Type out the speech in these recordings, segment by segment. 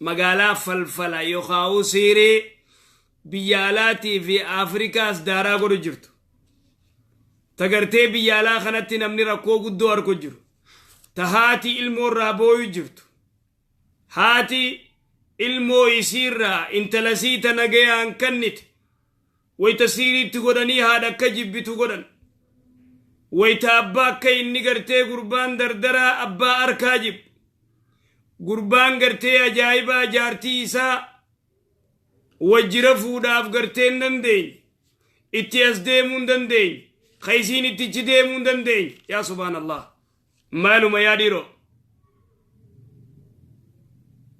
Magaalaa falfala yookaan siirii biyya alaatii fi Afrikaas daaraa godhu jirtu. Tagartee biyya alaa kanatti namni rakkoo guddoo argu jiru. Ta haati ilmoo irraa booyu jirtu. Haati ilmoo isiirraa intala sii ta nagayaan kannite. Wayta siiriitti godhanii haadha akka jibbitu godhan. Wayta abbaa akka inni gartee gurbaan dardaraa abbaa harkaa jibbu. Gurbaan gartee ajaa'ibaa jaartii isaa wajjira fuudhaaf gartee hin dandeenye. Itti as deemuu hin dandeenye. Ka isiin ittichi deemuu hin dandeenye. Yaa subhaanallah. Maaluma yaa dhiiroo.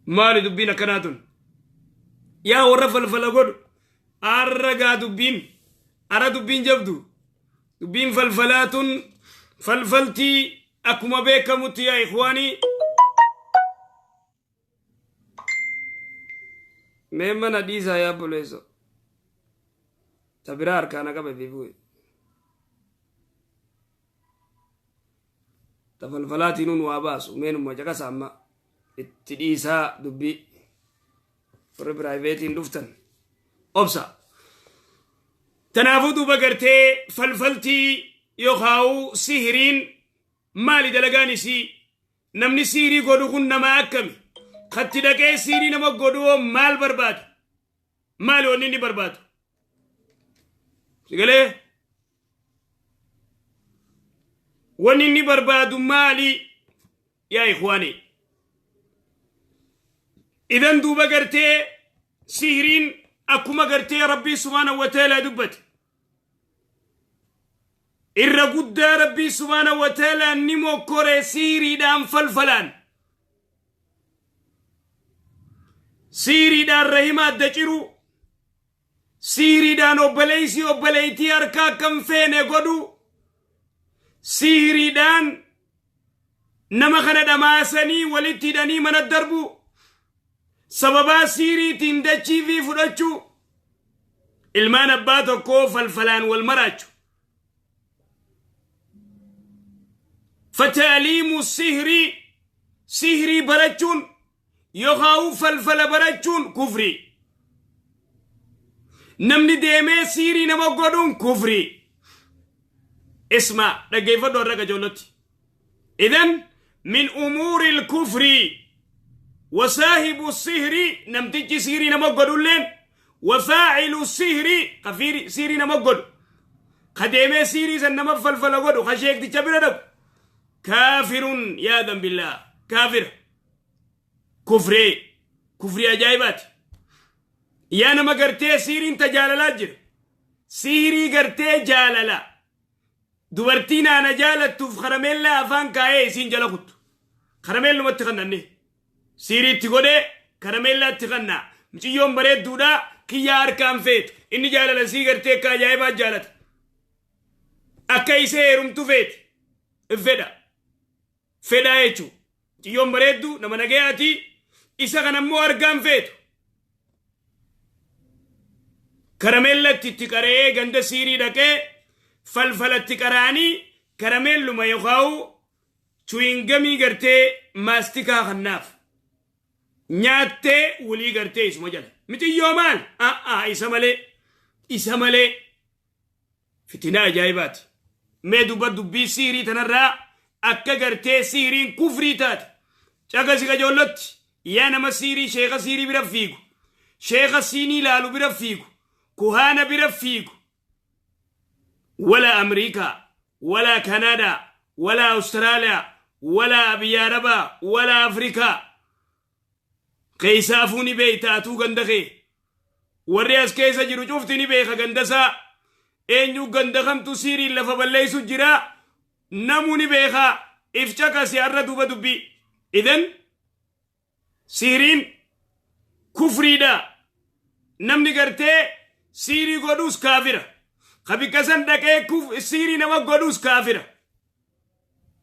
Maali dubbiin akkanaa tun? Yaa warra falfala godhu. Arra gaa dubbiin. Ara dubbiin jabdu. Dubbiin falfalaa tun falfaltii akkuma beekamutti yaa ikhwaanii. Mee mana dhiisaa yaa obboleesso. Ta biraa harkaa na qabe fiifuu. Ta falfalaatiin nu waa baasu meenuma caqasa amma itti dhiisaa dubbii. Warri piraayiveetiin dhuftan obsa. Tanaafuu duuba gartee falfaltii yookaan sihiriin maali dalagaan isii? Namni siirii godhu kun nama akkami? Katti dhaqee siirii nama godhu hoo maal barbaada? Maali wanni inni barbaadu? Sigalee? Wanni inni barbaadu maali? Yaa ikhwaani. Idan duuba gartee sihiriin akkuma gartee Rabbii subhaanahu wa ta'ala dubbate. Irra guddaa Rabbii subhaanahu wa ta'ala ni mokkore sihiriidhaan falfalaan. Sihiriidhaan rahima adda ciruu. Sihiriidhaan obboleessi obboleettii harka akka hin feene godhu. Sihiriidhaan nama kana dhamaasanii walitti hidhanii mana darbu. Sababaa sihiriitiin dachii fi fudhachuu. Ilmaan abbaa tokkoo falfalaan wal maraachu. Fataliimu sihrii, sihrii barachuun yookaan falfala barachuun kufrii. Namni deemee sihrii nama godhuun kufrii. Isma dhaggeeffadhu har'a qajoolotti. Idan min umuuri kufrii wasaahibu sihrii, namtichi sihrii nama godhulleen, wafaacilu sihrii, ka sihrii nama godhu, ka deemee sihrii san nama falfala godhu, ka sheekticha bira dhaqu, kaafirun yaadan billaa, kaafira, kufree, kufrii ajaa'ibaati. Yaa nama gartee sihriin tajaalalaa jira, sihrii gartee jaalala dubartii naana jaalattuuf karameellaa afaan kaayee isiin jala kuttu. Karameellumatti kannanne. Siiriitti godhee karameellaatti kannaa. Muciyyoon bareedduudha kiyyaa harkaan feetu. Inni jaalala sii gartee akka ajaa'ibaa jaalata. Akka isee heerumtu feeti. Fedha. Fedhaa jechuudha. Muciyyoon bareedduu nama nagayaati. Isa kanammoo harkaan feetu. Karameellatti itti qara'ee ganda siirii dhaqee falfalatti qara'anii karameelluma yookaan chuwingamii gartee maastikaa kannaaf nyaattee walii gartee isuma jala. Miciyyoo maal? A'aa, isa malee, isa malee. Fitinaa ajaa'ibaati. Mee duba dubbii siirii tanarraa akka gartee siiriin kufrii taate. Caqasi qajoollotti, yaa nama siirii sheeka siirii bira fiigu. Sheeka siinii laalu bira fiigu. Kuhaana bira fiigu. Wala Amriikaa, wala Kanaadaa, wala Awustiraaliyaa, wala biyya Arabaa, wala Afrikaa. Keessaafuu ni beekta atuu ganda kee. Warri as keessa jiru cufti ni beeka gandasaa. Eenyu ganda kamtu siiriin lafa balleessu jira. Namuu ni beeka. If caqasi har'a duuba dubbii. Idan siiriin kufriidha. Namni gartee siirii godhuus kaafira. Ka bikka san dhaqee siirii nama godhuus kaafira.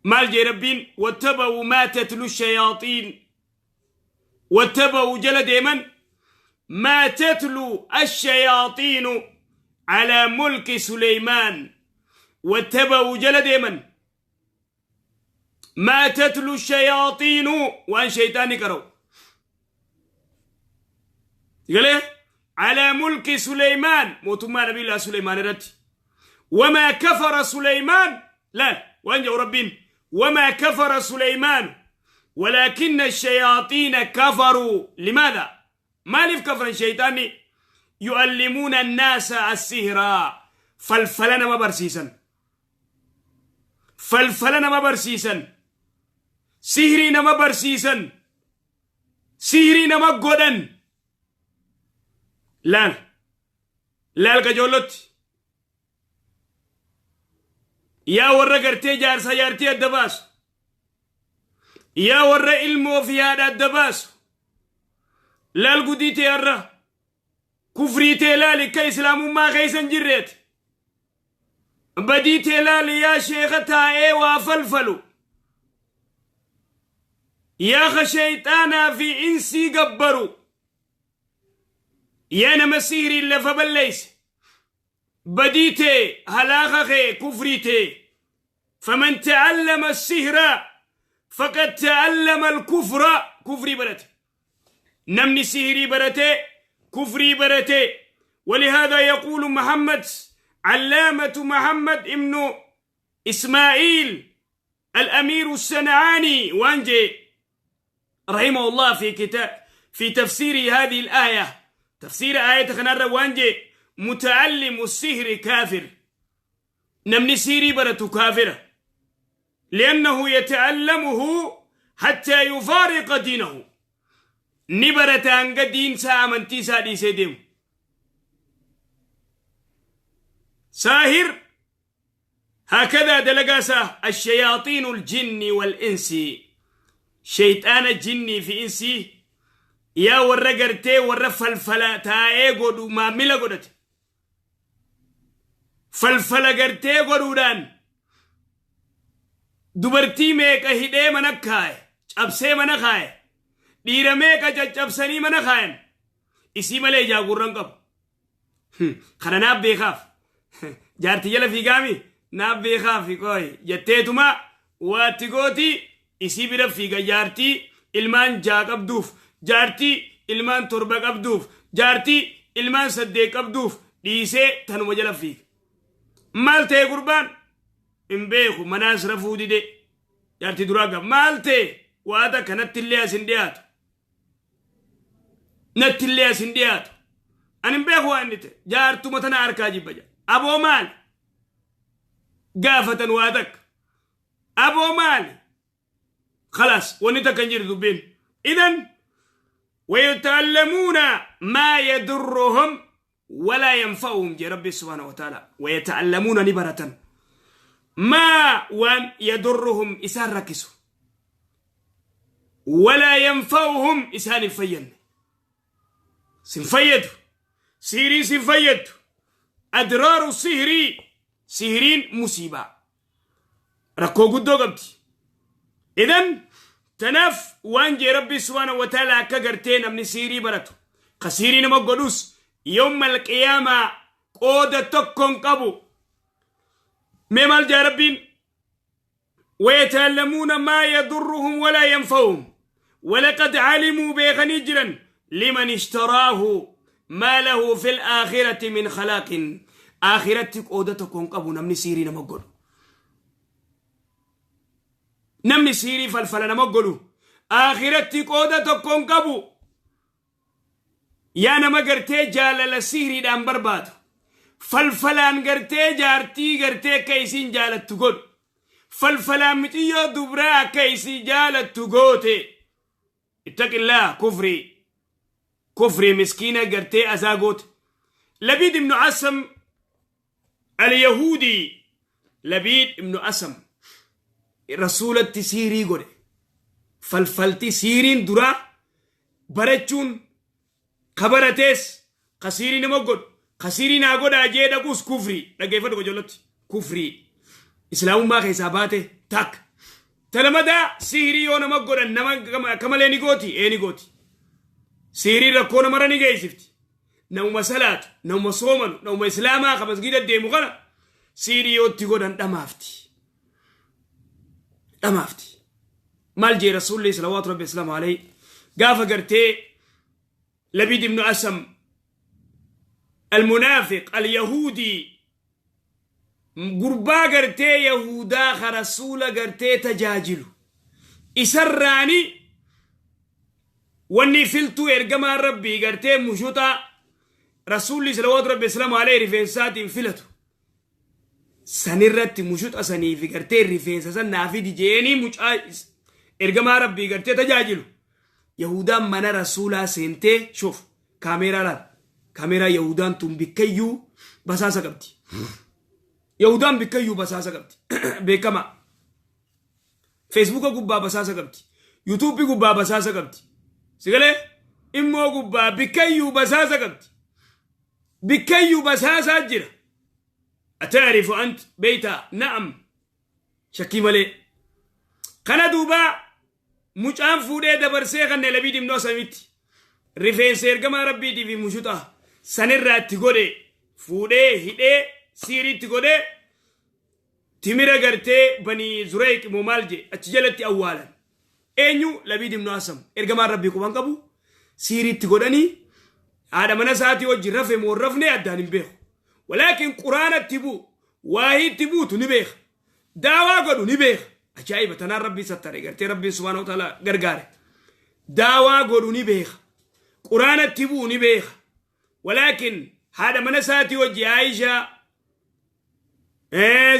Maal jee Rabbiin? Wattaba'u maa tatlu shayaaxiin. Wattaba'u, jala deeman, maa tatlu ashayaaxiinu calaa mulki Suleymaan. Wattaba'u, jala deeman, maa tatlu shayaaxiinu, waan shayxaanni qara'u. Galee على ملك سليمان موتما نبي الله سليمان رت. وما كفر سليمان لا وانجو ربين وما كفر سليمان ولكن الشياطين كفروا. لماذا؟ ما لف كفر الشيطان؟ يعلمون الناس السحر. فلفلنا ما برسيسا، فلفلنا ما برسيسا، سحرنا ما برسيسا، سحرنا ما قدن. لا لا الكجولت يا ورا قرتي جارسا جارتي الدباس، يا ورا علمو في هذا الدباس. لا القديتي الرا كفريتي لا لك إسلام ما خيسن جريت بديتي لا يا شيختا اي وفلفلو يا خشيطانا في انسي قبرو يا نمسيري اللي فبليس بديتي هلاخخي كفريتي. فمن تعلم السحر فقد تعلم الكفر. كفري برته نمني سحري برته كفري برته. ولهذا يقول محمد علامة محمد ابن إسماعيل الأمير السنعاني وانجي رحمه الله في كتاب في تفسير هذه الآية، تفسير آية خنار وانجي متعلم السحر كافر، نمني سيري برته كافرة لأنه يتعلمه حتى يفارق دينه. نبرة أنك دين سا أمنتي سا دي سيديم ساهر. هكذا دلقاسة الشياطين الجن والإنس، شيطان الجن في إنسي يا ورا قرتي ورا فلفلة تاي قدو ما ملا قدت فلفلة قرتي قدودان dubartii meeqa hidhee mana kaaye cabsee mana kaaye dhiira meeqa caccabsanii mana kaayan isii malee ijaa gurran qabu. Kana naaf beekaaf jaartii jala fiigaami naaf beekaaf qoy jetteetuma waatti gooti isii bira fiiga jaartii ilmaan 6 qabduuf jaartii ilmaan 7 qabduuf jaartii ilmaan 8 qabduuf dhiisee tanuma jala fiiga. Maal ta'e gurbaan hin beeku manaas rafuu dide jaartii duraa gab maal ta'e waata kanatti illee as hin dhiyaatu natti illee as hin dhiyaatu ani hin beeku waan inni ta'e jaartuma tana harkaa jibba jira. Aboo maal gaafatan waa takka aboo maal خلاص wanni takka hin jiru dubbiin. إذن ويتعلمون ما يضرهم ولا ينفعهم جي ربي سبحانه وتعالى. ويتعلمون نبرة ما وان يضرهم إسان ركسوا ولا ينفعهم إسان الفين سنفيد سيرين سنفيد. أدرار السهري سهرين مصيبة ركو قدو قبتي. إذن تنف وان جي ربي سبحانه وتعالى كغرتين من سيري برتو قصيرين مقدوس يوم القيامة قودة تكون قبو ممال جا ربين. ويتعلمون ما يضرهم ولا ينفعهم ولقد علموا بيغني لمن اشتراه ما له في الآخرة من خلاق. آخرتك قودة تكون قبو نمني سيري نمقل نمني سيري فلفل نمقلو آخرتك قودة تكون قبو يا نما قرتي جالل سيري دان برباد فلفلان قرتي جارتي قرتي كيسين جالت تقول فلفلان متيو دبرا كيسي جالت تقوتي. اتق الله كفري كفري مسكينة قرتي أزاقوت. لبيد بن عسم اليهودي لبيد بن عسم رسولة تسيري قولي فلفلتي سيرين درا برچون خبرتس قصيري نمقود قصيري ناقود أجيدا قوس كفري لقيفة قجولت كفري إسلام ما خيساباته تاك تلمدا سيري يو نمقود أنما كمالي نقوتي ايه نقوتي سيري ركونا مرة نقايسفتي نوم صلاة نوم صومن نوم إسلاما خمس جيدة ديمو غلا سيري يو تقود أن دمافتي دمافتي مال جي رسول الله صلوات ربي السلام عليه قافة قرتي Labiid ibnu Asam almunaafiq alyahuudii, gurbaa gartee yahudaa ka rasuula gartee tajaajilu, isarraani wanni filtuu ergamaan rabbii gartee mushuxa rasuulli salawaatu rabbi islaamu alayhi rifeensaatiin filatu sanirratti mushuxa sanii fi gartee rifeensa san naa fidi je'eenii mucaa ergamaa rabbii gartee tajaajilu. Yahudaan mana rasuulaa seentee, shuf, kaameeraa laal. Kaameeraa yahudaan tun bikkayyuu basaasa qabdi. Yahudaan bikkayyuu basaasa qabdi, beekamaa. Feesbuuka gubbaa basaasa qabdi, yuutuubii gubbaa basaasa qabdi, sigalee immoo gubbaa bikkayyuu basaasa qabdi. Bikkayyuu basaasaa jira. Ataarifu ant beeytaa? Na'am, shakkii malee. Kana duuba mucaan fuudhee dabarsee kan Labiid ibnu Asamitti rifeensa ergamaa rabbiitii fi mushuxa sanirraa itti godhe, fuudhee hidhee siiriitti godhee, timira gartee banii Zureyq moo maal je achi jalatti awwaalan. Eenyu? Labiid ibnu Asam. Ergamaan rabbii quban qabu. Siiriitti godhanii haadha mana isaatii wajjin rafe moo hin rafne addaan hin beeku. Walaakin quraanatti bu'u, waahiitti buutu ni beeka, daawaa godhu ni beeka. Ajaa'iba! Tanaan rabbii sattare gartee rabbiin subhaanahu wa ta'ala gargaare. Daawaa godhu ni beeka, quraanatti bu'u ni beeka. Walaakin haadha mana isaatii wajji, Aishaa,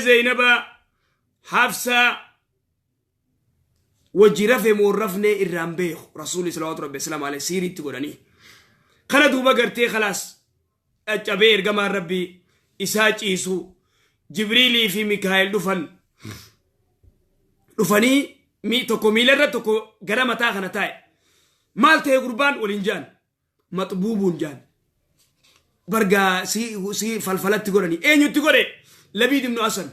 Zeynaba, Hafsaa wajji rafe moo hin rafnee irraan beeku. Rasuulli salawaatu rabbi islaam alayhi siiriitti godhanii kana duuba gartee khalaas caccabee ergamaan rabbii isaa ciisu. Jibriilii fi Mikaa'el dhufan. Dhufanii tokko miilarra, tokko gara mataa kana taa'e. Maal ta'e gurbaan waliin jaan? Maxbuubuun jaan. Bargaa si falfalatti godhanii. Eenyutti godhe? Labiid ibnu Asan.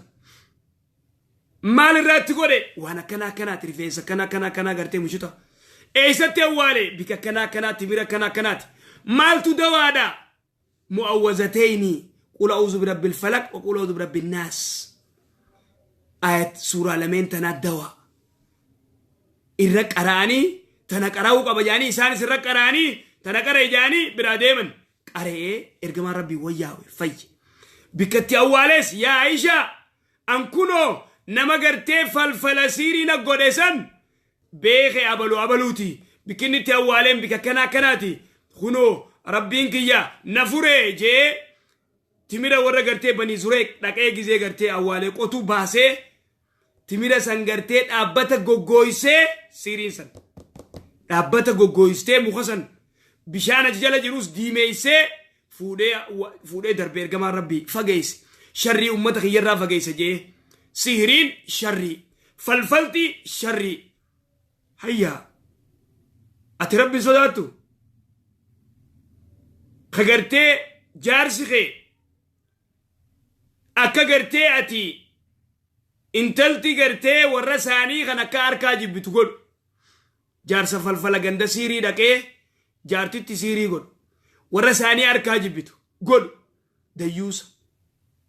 Maal irraatti godhe? Waan akkana akkanaati, rifeensa akkana akkana akkanaa gartee mushuta. Eessatti awwaale? Bika akkana akkanaatti, bira akkana akkanaati. Maaltu dawaadha? Mu'awwazateyni, qul a'uuzu birabbil falaq wa qul a'uuzu birabbin naas. Ayat suuraa lameen tanaa dawaa. Irra qara'anii tana qara'uu qaba jedhanii, isaanis irra qara'anii tana qara'e jedhanii biraa deeman. Qara'ee ergamaan rabbii wayyaawe, fayye. Bikkatti awwaalees, yaa Aishaa, an kunoo nama gartee falfala siirii na godhe san beeke, abalu abaluuti. Bikkinni itti awwaaleen bika akkana akkanaati. Kunoo rabbiin kiyya na furee jee, timira warra gartee banii Zureeq dhaqee gizee gartee awwaalee qotuu baasee, timira san gartee dhaabbata goggooysee, siiriin san dhaabbata goggooystee, muka san bishaan achi jala jirus diimeeysee, fuudhee fuudhee darbee ergamaan rabbii fageeyse. Sharrii ummata kiyyarraa fageeyse jee. Sihiriin sharrii, falfalti sharrii. Hayyaa, ati rabbi sodaattu ka gartee jaarsi kee akka gartee ati intalti gartee warra isaanii kan akka harkaa jibbitu godhu, jaarsa falfala ganda siirii dhaqee jaartitti siirii godhu, warra isaanii harkaa jibbitu godhu, dayyuusa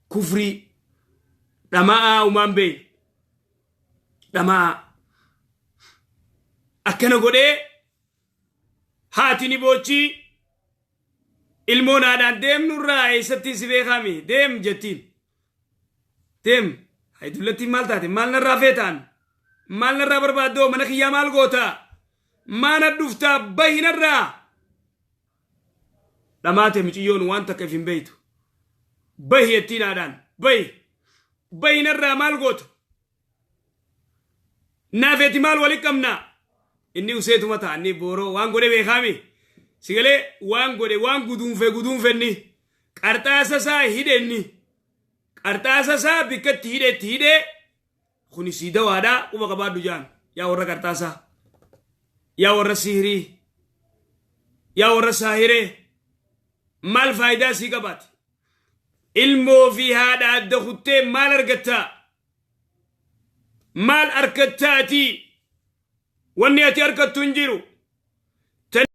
kufrii dhama'aa umaan beeyne dhama'aa akkana godhee, haati ni boochii. Ilmoon haadhaan deemnurraa eessattiin si beekaami, deem jettiin. Deem hay, dullattiin maal taate? Maal narraa feetaan? Maal narraa barbaaddoo? Mana kiyyaa maal goota? Maana dhuftaa? Bahi narraa. Dhamaate miciyyoon waan takka if hin beeytu. Bahi jettiin haadhaan, bahi, bahi narraa. Maal goota naafeeti? Maal wali qabnaa? Inni useetuma ta'a. Inni booroo waan godhe beekaami sigalee waan godhe, waan guduunfe guduunfenni qarxaasa isaa hidhe. Inni qarxaasa isaa bikkatti hidhe, itti hidhee, kuni sii dawaadha, quba qabaadhu jaan. Yaa warra qarxaasaa, yaa warra sihirii, yaa warra saahiree, maal faayidaa sii qabaate? Ilmoo fi haadha adda kuttee maal argattaa? Maal argattaati? Wanni ati argattu hin jiru.